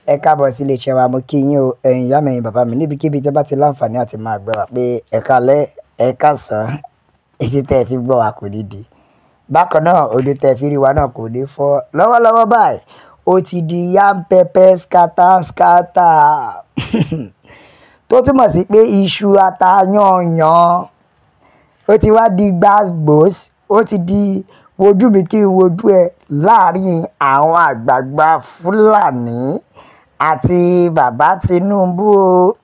Ẹ káàbọ̀ sí iléeṣẹ́ wa. Mo kí yín o, ẹ̀yin ìyá mi, ẹ̀yin bàbá mi, níbikíbi tí ẹ bá ti láǹfààní àti máa gbọ́ wa pé ẹ káalẹ́, ẹ káàsán, etí tẹ́ ẹ fi gbọ́ wa kò ní di. Bákan náà, ojú tẹ́ ẹ fi rí wa náà kò ní fọ́. Lọ́wọ́lọ́wọ́ báyìí, ó ti di yam pepper scatter scatter, tó túmọ̀ sí pé iṣu ata yanyan ó ti wá di gbàgbós, ó ti di wojú mi kí n wojú ẹ láàrin àwọn àgbààgbà Fúlàní àti bàbá Tinubu o.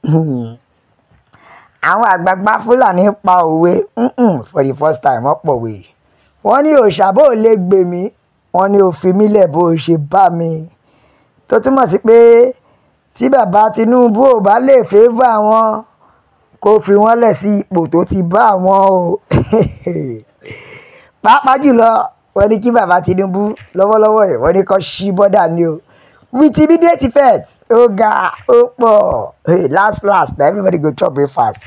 Àwọn àgbààgbà Fúlàní pa òwe for the first time. Wọ́n pòwe, wọ́n ní òòṣà bó lè gbè mí, wọ́n ní ó fi mí lẹ̀ bó ṣe bá mi, tó túmọ̀ sí pé tí bàbá Tinubu ò bá lè favour àwọn, kó fi wọ́n lẹ̀ sí ipò tó ti bá àwọn o. Pàápàá jùlọ, wọ́n ní kí bàbá Tinubu lọ́wọ́lọ́wọ́ yìí, wọ́n ní kó ṣí border ni o, with immediate effect. Ó ga, ó pọ̀. Last last na everybody go chop breakfast.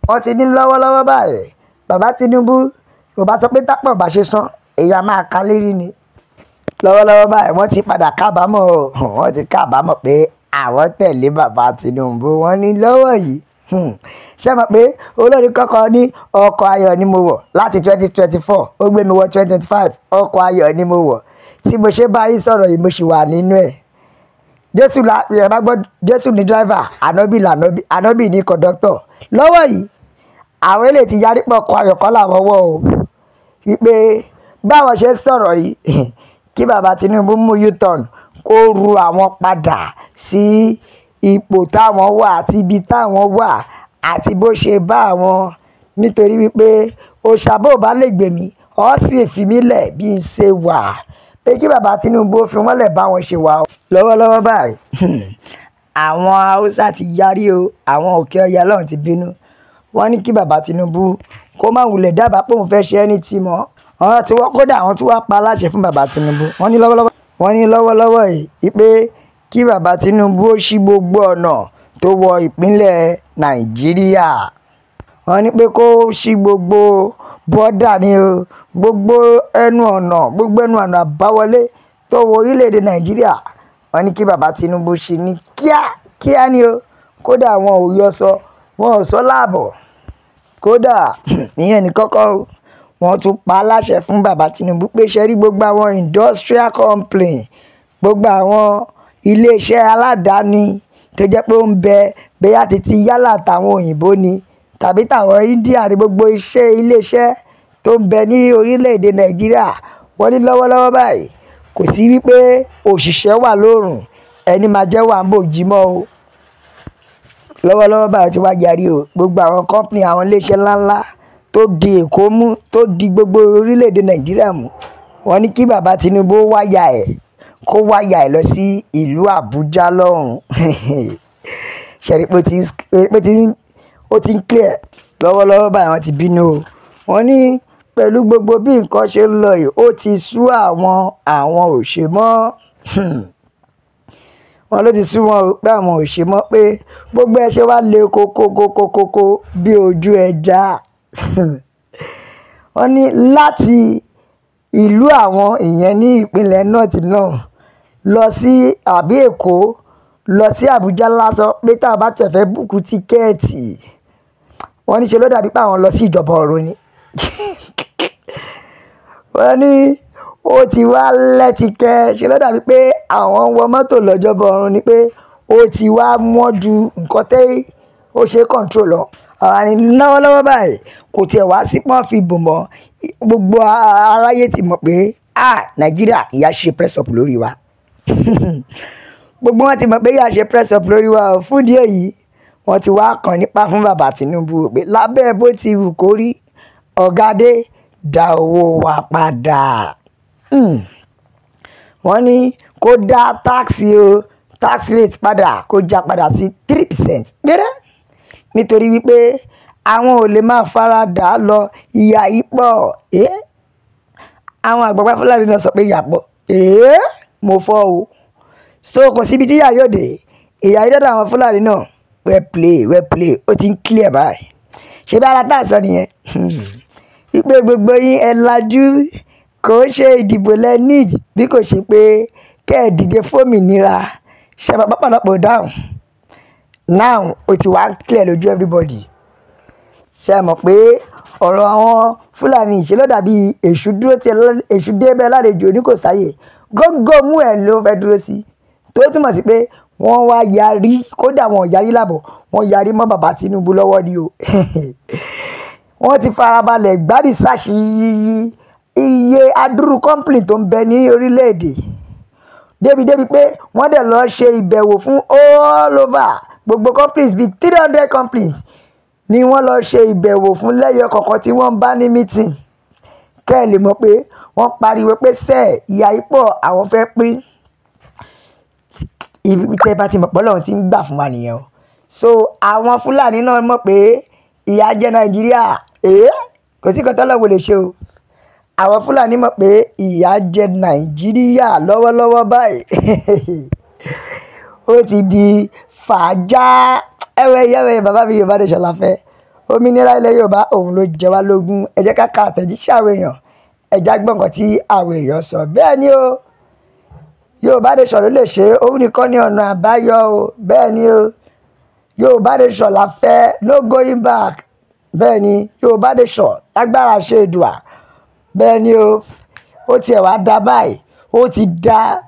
Wọ́n ti ní lọ́wọ́lọ́wọ́ báyìí, bàbá Tinubu kò bá sọ pé tápọ̀ bá ṣe sán, èyí á máa ka lérí ni. Lọ́wọ́lọ́wọ́ báyìí, wọ́n ti padà kábàámọ̀ o. Wọ́n ti kábàámọ̀ pé àwọn tẹ̀lé bàbá Tinubu. Wọ́n ní lọ́wọ́ yìí, ṣé mọ̀ pé olórin kọ́kọ́ ní ọkọ̀ ayọ̀ ni mo wọ̀ láti 2024, ó gbé mi wọ 2025, ọkọ̀ ayọ̀ ni mo wọ̀. Tí mo ṣe bá yín sọ̀rọ̀ yìí, mo sì wà nínú ẹ̀. Jésù la ẹ bá gbọ́, Jésù ní driver, ànábì lànábì, ànábì ní conductor. Lọ́wọ́ yìí, àwọn eléyìí ti yarí pọ̀, ọkọ̀ ayọ̀ kọ́ làwọn wọ̀ o, wípé báwọn ṣe ń sọ̀rọ̀ yìí, kí bàbá Tinubu mú U-turn, kó ru àwọn padà sí ipò táwọn wà àti ibi táwọn wà àti bó ṣe bá àwọn, nítorí wípé òòṣà bó bá lè gbè mí, ọ́ sì fi mí lẹ̀ bí n ṣe wà, pé kí bàbá Tinubu ó fi wọ́n lẹ̀ báwọn ṣe wà. Lọ́wọ́lọ́wọ́ báyìí, àwọn Haúsá ti yarí o. Àwọn òkè ọya lọ́hùn ti bínú. Wọ́n ní kí bàbá Tinubu kó má wulẹ̀ dábàá pé òun fẹ́ ṣe ẹni tí mọ́ àwọn tí wọ́n. Kódà àwọn tí wọ́n pa aláṣẹ fún bàbá Tinubu, wọ́n ní lọ́wọ́lọ́wọ́, wọ́n ní lọ́wọ́lọ́wọ́ yìí pé kí bàbá Tinubu ó ṣí gbogbo ọ̀nà tó wọ ìpínlẹ̀ Nàìjíríà. Wọ́n ní pé kó ṣí gbogbo border ní o, gbogbo ẹnu ọ̀nà, gbogbo ẹnu ọ̀nà àbáwọlé tó wọ orílẹ̀-èdè Nàìjíríà. Wọ́n ní kí bàbá Tinubu ṣí ní kíá kíá ni o. Kódà wọn ò yọ sọ, wọn ò sọ láàbọ̀. Kódà ìyẹn ní kọ́kọ́ o, wọ́n tún pa á láṣẹ fún bàbá Tinubu pé ṣe rí gbogbo àwọn industrial company, gbogbo àwọn iléeṣẹ́ aládàáni tó jẹ́ pé ó ń bẹ, bóyá títí yálà táwọn òyìnbó ni tàbí táwọn India ní, gbogbo iṣẹ́ iléeṣẹ́ tó ń bẹ ní orílẹ̀-èdè Nàìjíríà, wọ́n ní lọ́wọ́lọ́wọ́ báyìí, kò sí wípé òṣìṣẹ́ wà lóòrùn, ẹni máa jẹ́ wà ń bòjì mọ́ o. Lọ́wọ́lọ́wọ́ báyìí, ti wá yarí o. Gbogbo àwọn company, àwọn iléeṣẹ́ ńláńlá tó di Èkó mú, tó di gbogbo orílẹ̀-èdè Nàìjíríà mú, wọ́n ní kí bàbá Tinubu wáyà ẹ̀, kó wáyà ẹ̀ lọ sí ìlú Àbújá lọ́hùn. Ṣe pé ó ti ń clear. Lọ́wọ́lọ́wọ́ báyìí, wọ́n ti bínú o. Wọ́n ní pẹ̀lú gbogbo bí nǹkan ṣe ń lọ yìí, ó ti sú àwọn, àwọn ò ṣe mọ́. Wọ́n ló ti sú wọn pé àwọn ò ṣe mọ́, pé gbogbo ẹ ṣe wá le kókókókókó bí ojú ẹja. Wọ́n ní láti ìlú àwọn, ìyẹn ní ìpínlẹ̀ North náà, lọ sí àbí Èkó lọ sí Àbújá lásán, pé táwọn bá tẹ̀ fẹ́ book ticket, wọ́n ní ṣe ló dàbí pé àwọn lọ sí ìjọba ọ̀run ni. Wọ́n ní ó ti wá lẹ́tìkẹ́, ṣe ló dàbí pé àwọn wọ mọ́tò lọ́jọ́bọ̀ ọ̀run ni, pé ó ti wá wọ́n ju nǹkan tẹ́ ó ṣe control lọ. Àní lọ́wọ́lọ́wọ́ báyìí, kò tiẹ̀ wá sí pọ́n fi bò mọ́. Gbogbo aráyé ti mọ̀ pé ah, Nàìjíríà, ìyà ṣe press up lórí wa. Gbogbo wọn ti mọ̀ pé ìyà ṣe press up lórí wa. Fún ìdí èyí, wọ́n ti wá kàn nípa fún bàbá Tinubu pé lábẹ́ bó ti wù kó rí, ọ̀gá dé dá owó wa padà. Wọ́n ní kó dá tax o, tax rate padà, kó já padà sí 3% péré, nítorí wípé àwọn ò lè máa fara dà á lọ. Ìyà yìí pọ̀. Àwọn àgbààgbà Fúlàní náà sọ pé ìyà pọ̀. Mo fọ́ o. So kò síbi tí ìyà yóò dé. Ìyà yìí dọ́dọ̀ àwọn Fúlàní náà. Well play, well play. Ó ti ń clear báyìí. Ṣé bí ara tá à sọ nìyẹn wípé gbogbo yín ẹ lajú, kò ṣe ìdìbò lẹ need, bí kò ṣe pé kẹ́ ẹ dìde fómìnira. Ṣe bàbá pọ̀lọpọ̀ dáhùn? Now ó ti wá clear lójú everybody. Ṣe mọ̀ pé ọ̀rọ̀ àwọn Fúlàní ìṣe ló dàbí èṣù dúró tí èṣù débẹ̀ lálejò ní kò sáyè, gógó mú ẹ̀ ló fẹ́ dúró sí, tó túmọ̀ sí pé wọ́n wá yarí. Kódà wọn ò yarí lábọ̀, wọ́n yarí mọ́ bàbá Tinubu lọ́wọ́ ni o. Wọ́n ti farabalẹ̀ gbá research iye adúrú company tó ń bẹ ní orílẹ̀-èdè, débi pé wọ́n dẹ̀ lọ ṣe ìbẹ̀wò fún all over gbogbo companies, bíi 300 companies ni wọ́n lọ ṣe ìbẹ̀wò fún lẹ́yọ kọ̀ọ̀kan tí wọ́n bá ní meeting. Kẹ́ ẹ̀ lè mọ̀ pé wọ́n pariwo pé sẹ́ẹ̀ ìyá ipò àwọn fẹ́ pín ibi tẹ́ bá ti mọ̀ pé Ọlọ́run ti ń gbà fún wa nìyẹn o. So àwọn Fúlàní náà mọ̀ pé ìyà jẹ Nàìjíríà, kò sí nǹkan tọ́lọ́run lè ṣe o. Àwọn Fúlàní mọ̀ pé ìyà jẹ Nàìjíríà lọ́wọ́lọ́wọ́ báyìí. Ó ti di fàájà. Ẹwẹ́ yẹ́wẹ́ bàbá mi, Yorùbá Nation la fẹ́. Òmìnira ilẹ̀ Yorùbá òun ló jẹ wá lógún. Ẹ jẹ́ ká ka àtẹ̀jíṣẹ́ àwọn èèyàn, ẹ já gbọ́ nǹkan tí àwọn èèyàn sọ. Bẹ́ẹ̀ ni o, Yorùbá Nation ló lè ṣe, òun nìkan ní ọ̀nà àbáyọ o. Bẹ́ẹ̀ ni o, Yorùbá Nation la fẹ́, no going back. Bẹ́ẹ̀ ni, Yorùbá Nation lágbára ṣe Èdùà. Bẹ́ẹ̀ ni o, ó tiẹ̀ wá dá báyìí, ó ti dá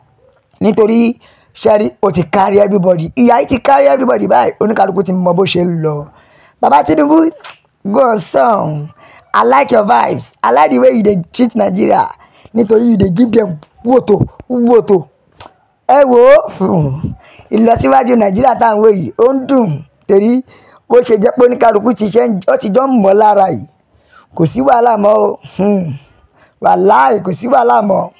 nítorí ṣẹ́rí ó ti kárí everybody. Ìyà yìí ti kárí everybody báyìí, oníkálukú ti mọ bó ṣe ń lọ. Bàbá Tinubu, go on song. I like your vibes. I like the way you dey treat Nigeria, nítorí you dey give them woto woto. Ẹ wo ìlọsíwájú Nàìjíríà tá à ń wò yìí, ó ń dùn torí bó ṣe jẹ́ pé oníkálukú ti ṣe ó ti jọ ń mọ̀ lára yìí. Kò sí wàhálà mọ́ o, wàláì kò sí wàhálà mọ́,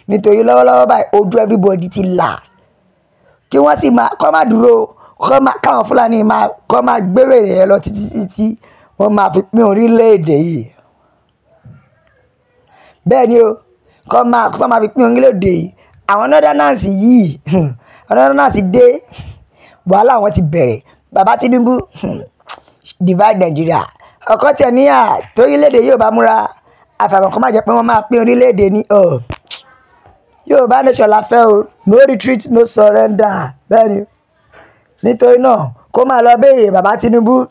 nítorí lọ́wọ́lọ́wọ́ báyìí ojú everybody ti là. Kí wọ́n sì máa kọ́ máa dúró kọ́ máa káwọn Fúlàní máa kọ́ máa gbé wèrè yẹn lọ títí títí wọ́n máa fi pín orílẹ̀-èdè yìí. Bẹ́ẹ̀ ni o, kọ́ máa fi pín orílẹ̀-èdè yìí. Àwọn northerners yìí, àwọn northerners dé, wàhálà wọn ti bẹ̀rẹ̀. Bàbá Tinubu, divide Nigeria ọkọ tiẹ̀ níyà torílẹ̀-èdè yóò bá múra àfàìmọ̀ kó má jẹ́ pé wọ́n máa pín orílẹ̀-èdè ní ọ̀. Yorùbá Nation la fẹ́ o, no retreat, no surrender. Bẹ́ẹ̀ ni, nítorí náà kó máa lọ béèrè. Bàbá Tinubu,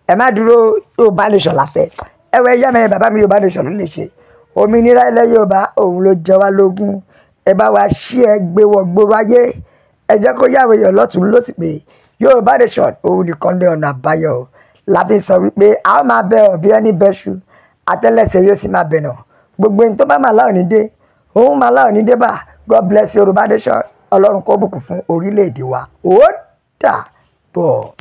ẹ má dúró, Yorùbá Nation la fẹ́. Ẹ wẹ yá mi, bàbá mi, Yorùbá Nation ló lè ṣe. Òmìnira ilẹ̀ Yorùbá òun ló jẹ wá lógún. Ẹ bá wa ṣí ẹ gbé wọ gbòòrò ayé, ẹ jẹ́ kó yàwé èèyàn lọ́tún lọ́sì pé Yorùbá Nation òun nìkan ní ọ̀nà àbáyọ. La fi sọ wípé a ó máa bẹ ọ bí ẹni bẹ́ṣu, àtẹ́lẹsẹ̀ yóò sì máa bẹ̀nà. Gbogbo ẹni tó bá máa láò ní dé, òun máa láò ní dé bá. God bless Yorùbá Nation. Ọlọ́run kó bùkún fún orílẹ̀-èdè wa. Ó dà bọ̀.